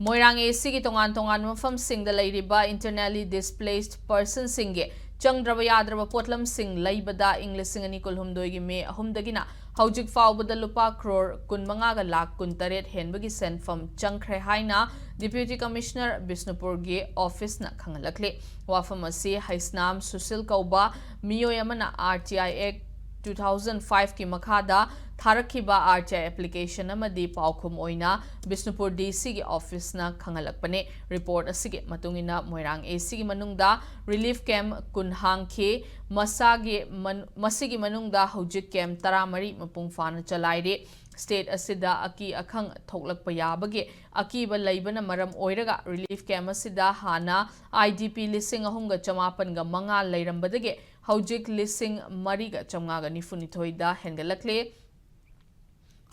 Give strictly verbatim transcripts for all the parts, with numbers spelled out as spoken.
ꯃꯣꯏꯔꯥꯡ ꯑꯦ ꯁꯤꯒꯤ ꯇꯣꯉꯥꯟ ꯇꯣꯉꯥꯟꯕ ꯃꯐꯝꯁꯤꯡꯗ ꯂꯩꯔꯤꯕ internally displaced personꯁꯤꯡꯒꯤ ꯆꯪꯗ꯭ꯔꯕ ꯌꯥꯗ꯭ꯔꯕ ꯄꯣꯠꯂꯝꯁꯤꯡ ꯂꯩꯕꯗ ꯏꯪ ꯂꯤꯁꯤꯡ ꯑꯅꯤ ꯀꯨꯟꯍꯨꯝꯗꯣꯏꯒꯤ ꯃꯦ ꯑꯍꯨꯝꯗꯒꯤꯅ ꯍꯧꯖꯤꯛ ꯐꯥꯎꯕꯗ ꯂꯨꯄꯥ ꯀ꯭ꯔꯣꯔ ꯀꯨꯟꯃꯉꯥꯒ ꯂꯥꯈ ꯀꯨꯟꯇꯔꯦꯠ ꯍꯦꯟꯕꯒꯤ ꯁꯦꯟꯐꯝ ꯆꯪꯈ꯭ꯔꯦ ꯍꯥꯏꯅ Deputy Commissioner ꯕꯤꯁꯅꯨꯄꯨꯔꯒꯤ ꯑꯣꯐꯤꯁꯅ ꯈꯪꯍꯜꯂꯛꯂꯤ꯫ ꯋꯥꯐꯝ ꯑꯁꯤ ꯍꯩꯁꯅꯥꯝ ꯁꯨꯁꯤꯜ ꯀꯧꯕ ꯃꯤꯑꯣꯏ ꯑꯃꯅ R T I Act two thousand five ꯀꯤ ꯃꯈꯥꯗ ꯊꯥꯔꯛꯈꯤꯕ R T I application ꯑꯃꯗꯤ ꯄꯥꯎꯈꯨꯝ ꯑꯣꯏꯅ ꯕꯤꯁꯅꯨꯄꯨꯔ D C ꯒꯤ ꯑꯣꯐꯤꯁꯅ ꯈꯪꯍꯜꯂꯛꯄꯅꯤ꯫ Report ꯑꯁꯤꯒꯤ ꯃꯇꯨꯡ ꯏꯟꯅ ꯃꯣꯏꯔꯥꯡ A C ꯒꯤ ꯃꯅꯨꯡꯗ relief camp ꯀꯨꯟ ꯍꯥꯡꯈꯤ꯫ ꯃꯁꯥꯒꯤ ꯃꯅꯨꯡꯗ ꯍꯧꯖꯤꯛ camp ꯇꯔꯥꯃꯔꯤ ꯃꯄꯨꯡ ꯐꯥꯅ ꯆꯂꯥꯏꯔꯤ꯫ State ꯑꯁꯤꯗ ꯑꯀꯤ ꯑꯈꯪ ꯊꯣꯛꯂꯛꯄ ꯌꯥꯕꯒꯤ ꯑꯀꯤꯕ ꯂꯩꯕꯅ ꯃꯔꯝ ꯑꯣꯏꯔꯒ relief camp ꯑꯁꯤꯗ ꯍꯥꯟꯅ I D P ꯂꯤꯁꯤꯡ ꯑꯍꯨꯝꯒ ꯆꯃꯥꯄꯟꯒ ꯃꯉꯥ ꯂꯩꯔꯝꯕꯗꯒꯤ ꯍꯧꯖꯤꯛ ꯂꯤꯁꯤꯡ ꯃꯔꯤꯒ ꯆꯥꯝꯃꯉꯥꯒ ꯅꯤꯐꯨꯅꯤꯊꯣꯏꯗ ꯍꯦꯟꯒꯠꯂꯛꯂꯦ꯫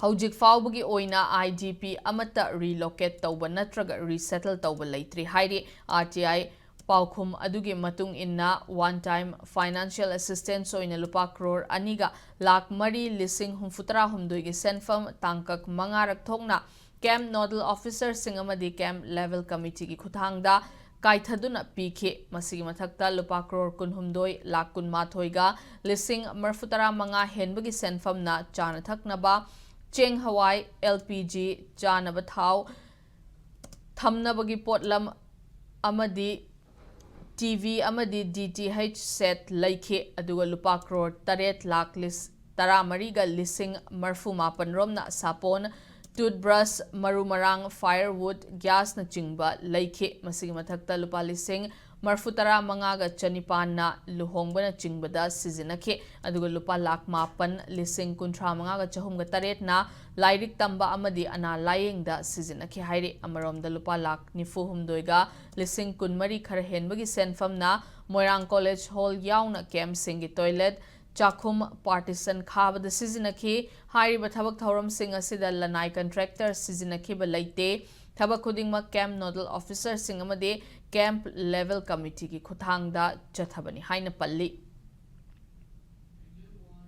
ꯍꯧꯖꯤꯛ ꯐꯥꯎꯕꯒꯤ ꯑꯣꯏꯅ I D P ꯑꯃꯠꯇ relocate ꯇꯧꯕ ꯅꯠꯇ꯭ꯔꯒ resettle ꯇꯧꯕ ꯂꯩꯇ꯭ꯔꯤ ꯍꯥꯏꯔꯤ꯫ R T I ꯄꯥꯎꯈꯨꯝ ꯑꯗꯨꯒꯤ ꯃꯇꯨꯡ ꯏꯟꯅ one time financial assistance ꯑꯣꯏꯅ ꯂꯨꯄꯥ ꯀ꯭ꯔꯣꯔ ꯑꯅꯤꯒ ꯂꯥꯈ ꯃꯔꯤ ꯂꯤꯁꯤꯡ ꯍꯨꯝꯐꯨꯇꯔꯥ ꯍꯨꯝꯗꯣꯏꯒꯤ ꯁꯦꯟꯐꯝ ꯇꯥꯡꯀꯛ ꯃꯉꯥꯔꯛ ꯊꯣꯛꯅ camp nodal officerꯁꯤꯡ ꯑꯃꯗꯤ camp level committeeꯒꯤ ꯈꯨꯠꯊꯥꯡꯗ ꯀꯥꯏꯊꯗꯨꯅ ꯄꯤꯈꯤ꯫ ꯃꯁꯤꯒꯤ ꯃꯊꯛꯇ ꯂꯨꯄꯥ ꯀ꯭ꯔꯣꯔ ꯀꯨꯟꯍꯨꯝꯗꯣꯏ ꯂꯥꯈ ꯀꯨꯟꯃꯥꯊꯣꯏꯒ ꯂꯤꯁꯤꯡ ꯃꯔꯤꯐꯨꯇꯔꯥ ꯃꯉꯥ ꯍꯦꯟꯕꯒꯤ ꯁꯦꯟꯐꯝꯅ ꯆꯥꯅ ꯊꯛꯅꯕ, ꯆꯦꯡ ꯍꯋꯥꯏ, L P G, ꯆꯥꯅꯕ ꯊꯥꯎ, ꯊꯝꯅꯕꯒꯤ ꯄꯣꯠꯂꯝ ꯑꯃꯗꯤ T V ꯑꯃꯗꯤ D T H set ꯂꯩꯈꯤ꯫ ꯑꯗꯨꯒ ꯂꯨꯄꯥ ꯀ꯭ꯔꯣꯔ ꯇꯔꯦꯠ ꯂꯥꯈ ꯂꯤꯁ-, ꯇꯔꯥꯃꯔꯤꯒ ꯂꯤꯁꯤꯡ ꯃꯔꯤꯐꯨ ꯃꯥꯄꯟ ꯔꯣꯝꯅ ꯁꯥꯄꯣꯟ, toothbrush, ꯃꯔꯨ ꯃꯔꯥꯡ, firewood, gasꯅꯆꯤꯡꯕ ꯂꯩꯈꯤ꯫ ꯃꯁꯤꯒꯤ ꯃꯊꯛꯇ ꯂꯨꯄꯥ ꯂꯤꯁꯤꯡ ꯃꯔꯤꯐꯨ ꯇꯔꯥ ꯃꯉꯥꯒ ꯆꯅꯤꯄꯥꯟꯅ ꯂꯨꯍꯣꯡꯕꯅꯆꯤꯡꯕꯗ ꯁꯤꯖꯤꯟꯅꯈꯤ꯫ ꯑꯗꯨꯒ ꯂꯨꯄꯥ ꯂꯥꯈ ꯃꯥꯄꯟ ꯂꯤꯁꯤꯡ ꯀꯨꯟꯊ꯭ꯔꯥ ꯃꯉꯥꯒ ꯆꯍꯨꯝꯒ ꯇꯔꯦꯠꯅ ꯂꯥꯏꯔꯤꯛ ꯇꯝꯕ ꯑꯃꯗꯤ ꯑꯅꯥ ꯂꯥꯌꯦꯡꯗ ꯁꯤꯖꯤꯟꯅꯈꯤ ꯍꯥꯏꯔꯤ꯫ ꯑꯃꯔꯣꯝꯗ ꯂꯨꯄꯥ ꯂꯥꯈ ꯅꯤꯐꯨ ꯍꯨꯝꯗꯣꯏꯒ ꯂꯤꯁꯤꯡ ꯀꯨꯟꯃꯔꯤ ꯈꯔ ꯍꯦꯟꯕꯒꯤ ꯁꯦꯟꯐꯝꯅ ꯃꯣꯏꯔꯥꯡ college hall ꯌꯥꯎꯅ campꯁꯤꯡꯒꯤ toilet, ꯆꯥꯛꯈꯨꯝ, partition ꯈꯥꯕꯗ ꯁꯤꯖꯤꯟꯅꯈꯤ꯫ ꯍꯥꯏꯔꯤꯕ ꯊꯕꯛ ꯊꯧꯔꯝꯁꯤꯡ ꯑꯁꯤꯗ ꯂꯅꯥꯏ contractor ꯁꯤꯖꯤꯟꯅꯈꯤꯕ ꯂꯩꯇꯦ꯫ ꯊꯕꯛ ꯈꯨꯗꯤꯡꯃꯛ camp nodal officerꯁꯤꯡ ꯑꯃꯗꯤ camp level committeeꯒꯤ ꯈꯨꯠꯊꯥꯡꯗ ꯆꯠꯊꯕꯅꯤ ꯍꯥꯏꯅ ꯄꯜꯂꯤ꯫